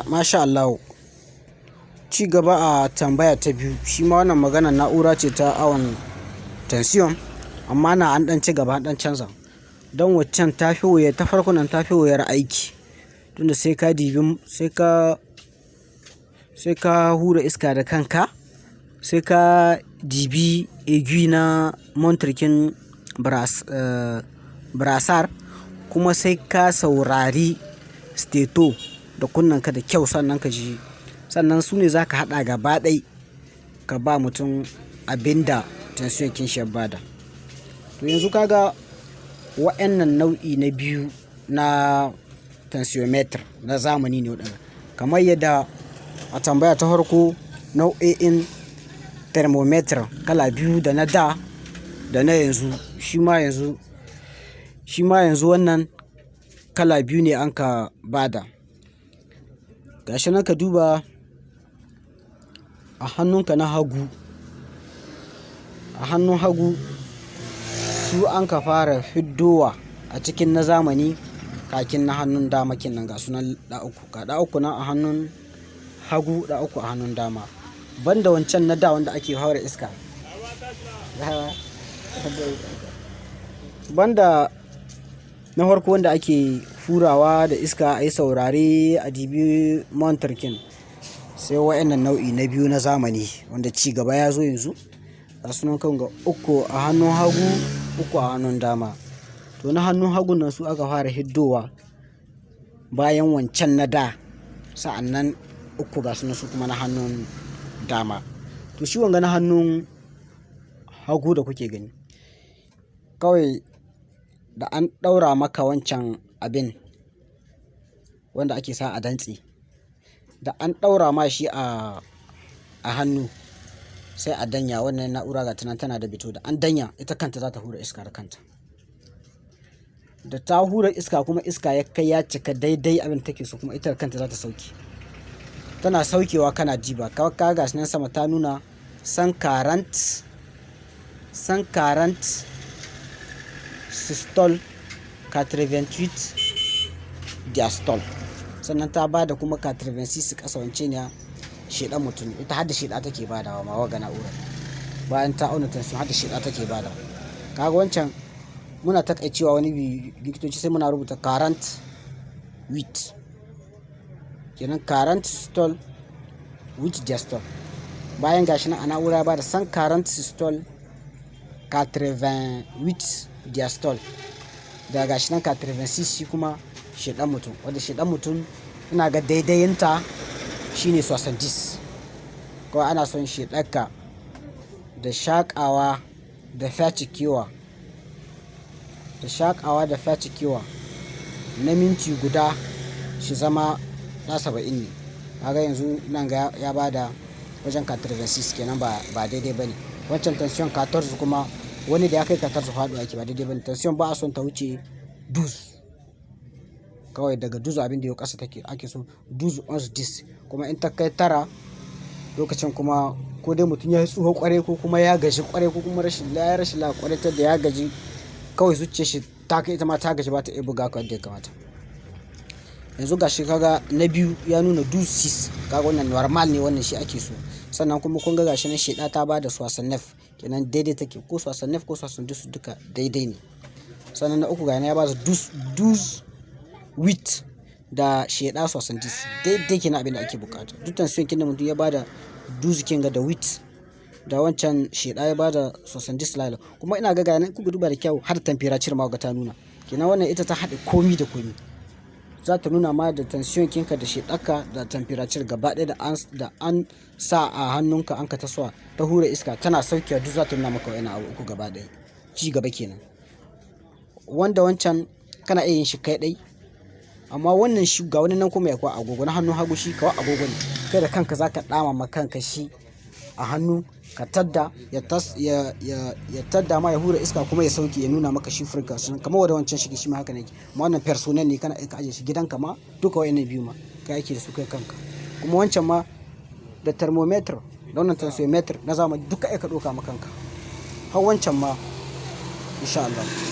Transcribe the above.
Masha Allah. Ci gaba a tambaya ta biyu, shi ma wannan maganar na'ura ce ta awon tension, amma na an ɗan ci gaba, an ɗan canza. Don waccan ta fi wuya, ta farkon nan ta fi wuyar aiki. Tunda sai ka dibi, sai ka hura iska da kanka, sai ka dibi aiguille na montre kin brassard, kuma sai ka saurari stetho da kunnenka da kyau sannan ka ji. Sannan su ne za ka haɗa gaba ɗai ka ba mutum abin da tension kin shi ya bada. To, yanzu ka ga wa'annan nau'i na biyu na tensiometer na zamani ne waɗannan. Kamar yadda a tambaya ta farko, nau'o'in thermometer kala biyu, da na da da na yanzu. Shi ma yanzu wannan kala biyu ne an ka bada. Gashi nan, ka duba a hannunka na hagu, a hannun hagu su an ka fara fiddowa a cikin na zamani kakin na hannun dama kenan. Ga sunan ɗa uku. Ga ɗa uku nan a hannun hagu, ɗa uku a hannun dama. Banda wancan na da wanda ake hura iska. Banda na farko wanda ake hurawa da iska, a yi saurare, a dibi montre kin. Sai wa'annan nau'i na biyu na zamani wanda ci gaba ya zo yanzu. Ga sunan kan ga uku a hannun hagu, uku a hannun dama. To, na hannun hagun nan su aka fara hiddowa bayan wancan na da. Sa'annan uku ga sunan su kuma na hannun dama. To, shi wanga na hannun hagu da kuke gani, kawai da an ɗaura maka wancan abin wanda ake sa a dantse, da an ɗaura ma shi a hannu, sai a danya wannan na'ura. Ga ta nan tana da bouton. Da an danya, ita kanta za ta hura iska da kanta. Da ta hura iska kuma iska ya kai ya cika daidai abin take so, kuma ita kanta za ta sauke. Tana saukewa, kana diba ka ga gashi nan sama ta nuna 140, 140 systole, 88 diastole. Sannan ta bada kuma 86 ƙasa. Wance ne shedan mutum. Ita har da sheda take badawa ma waga na'urar. Bayan ta auna tension, har da sheda take badawa. Kaga wancan muna takaicewa, wani bi likitoci sai muna rubuta 48 kenan, 40 systole, 8 diastole. Bayan gashi nan a na'ura ba da 140 systole, 88 diastole, da gashi nan 86 shi kuma shedan mutum, wanda shedan mutum ina ga daidayinta shine 70. Kawai ana son shedarka da shakawa da facikewa, da shakawa da facikewa na minti guda shi zama na 70 ne. Kaga yanzu nan ga ya bada wajen 86 kenan, ba daidai bane. Wancan tension 14 kuma, wani da ya kai 14 faɗuwa yake, ba daidai bane. Tension ba a son ta wuce 12. Kawai daga 12 abin da ya kasa take ake so, 12, 11, 10. Kuma in ta kai 9, lokacin kuma ko dai mutum ya yi tsuho kwarai, ko kuma ya gaji kwarai, ko kuma rashin la kwarai ta da ya gaji, kawai zuciyar shi ta kai, ita ma ta gaji, ba ta iya buga ka yadda ya kamata. Yanzu gashi kaga na biyu ya nuna 12 6. Kaga wannan normal ne, wannan shi ake so. Sannan kuma kun ga gashi nan sheda ta bada 69 kenan, daidai take. Ko 69 ko 72, duka daidai ne. Sannan na uku ga ya bada 12 8 da sheda 70, daidai kenan abin da ake bukata. Duk tension kin da mutum ya bada 12 kin ga da 8, da wancan sheda ya bada 70 lalo. Kuma ina ga ga nan kuka duba da kyau, har temperature ma ga ta nuna kenan. Wannan ita ta haɗe komi da komi. Za ta nuna ma da tension kinka, da shedarka, da temperature gaba ɗaya. Da an sa a hannunka, an ka tasowa, ta hura iska, tana saukewa, duk za ta nuna maka wa'annan abu uku gaba ɗaya. Ci gaba kenan. Wanda wancan kana iya yin shi kai ɗai, amma wannan shi ga wani nan kuma ya kuwa agogo na hannun hagu, shi kawai agogo ne. Kai da kanka zaka ɗama ma kanka shi a hannu, ka tadda ya tas ya ya ya tadda ma, ya hura iska kuma ya sauke, ya nuna maka chiffre. Kamar wanda wancan shi shi ma haka ne. Amma wannan personnel ne, kana iya ka aje shi gidanka ma. Duka wa'annan biyu ma kai aiki da su kai kanka. Kuma wancan ma da thermometer da wannan tensiometer na zamani, duka ka ɗauka ma kanka, har wancan ma, insha Allah.